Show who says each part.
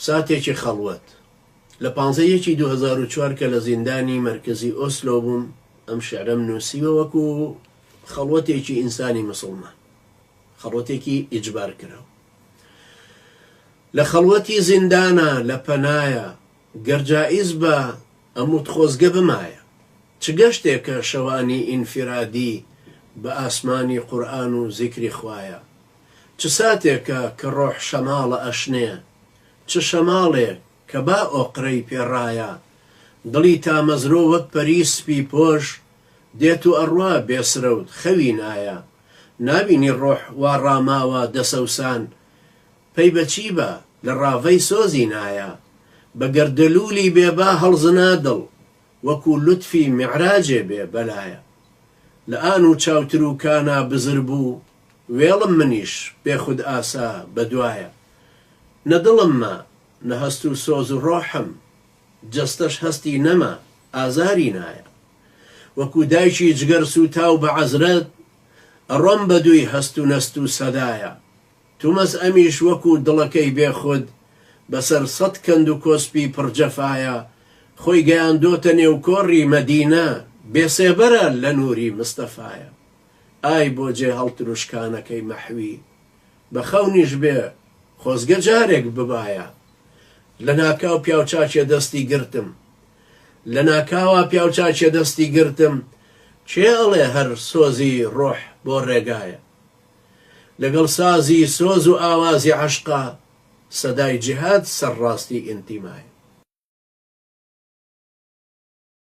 Speaker 1: ساتێکی خەڵوەت. لە پانزە یەکی 2004 کە لە زیندانی مەرکەزی ئۆسلۆ بووم ئەم شعرەم نووسیوە وەکو خەڵوەتێکی ئینسانی مسوڵمان. خەڵوەتێکی ئیجبار کراو. لە خەڵوەتی زیندانا لە پەنایا گەر جائیز با ئەموت خۆزگە بمایە. چ گەشتێکە شەوانی ئینفیرادی بە ئاسمانی قورئان و زیکری خوایە. چ ساتێکە کە ڕۆح شەماڵە ئەشنێ، چ شەماڵێ کە با ئۆقرەی پێ ڕایە. دڵی تامەزرۆ وەک پەری سپی پۆش دێت و ئەڕوا بێ سرەوت خەوی نایە. نابینی ڕۆح وا ڕاماوە دەسەوسان پەی بە چی با لە ڕاڤەی سۆزی نایە. بە گەردەلوولی بێ با هەڵزنا دڵ وەکوو لوتفی میعراجێ بێ بەلایە. لە ئان و چاوتروکانا بزر بوو وێڵم منیش بێخود ئاسا بە دوایە. نە دڵم ما، نە هەست و سۆز و ڕۆحم، جەستەش هەستی نەما، ئازاری نایە. وەکوو دایکی جگەر سووتاو بە عەزرەت، ئەڕۆم بە دووی هەست و نەست و سەدایە. تومەز ئەمیش وەکوو دڵەکەی بێخود، بەسەر سەت کەند و کۆسپی پڕ جەفایە، خۆی گەیاندۆتە نێو کۆڕی مەدینە، بێ سێبەرە لە نووری مستەفایە. ئای بۆ جێ هەڵتروشکانەکەی مەحوی، بە خەونیش بێ خۆزگە جارێک ببایە. لە ناکاو پیاوچاکێ دەستی گرتم. لە ناکاوا پیاوچاکێ دەستی گرتم، کێ ئەڵێ هەر سۆزی ڕۆح بۆ ڕێگایە. لەگەڵ سازی سۆز و ئاوازی عەشقا، سەدای جیهاد سەرڕاستی ئینتیمایە.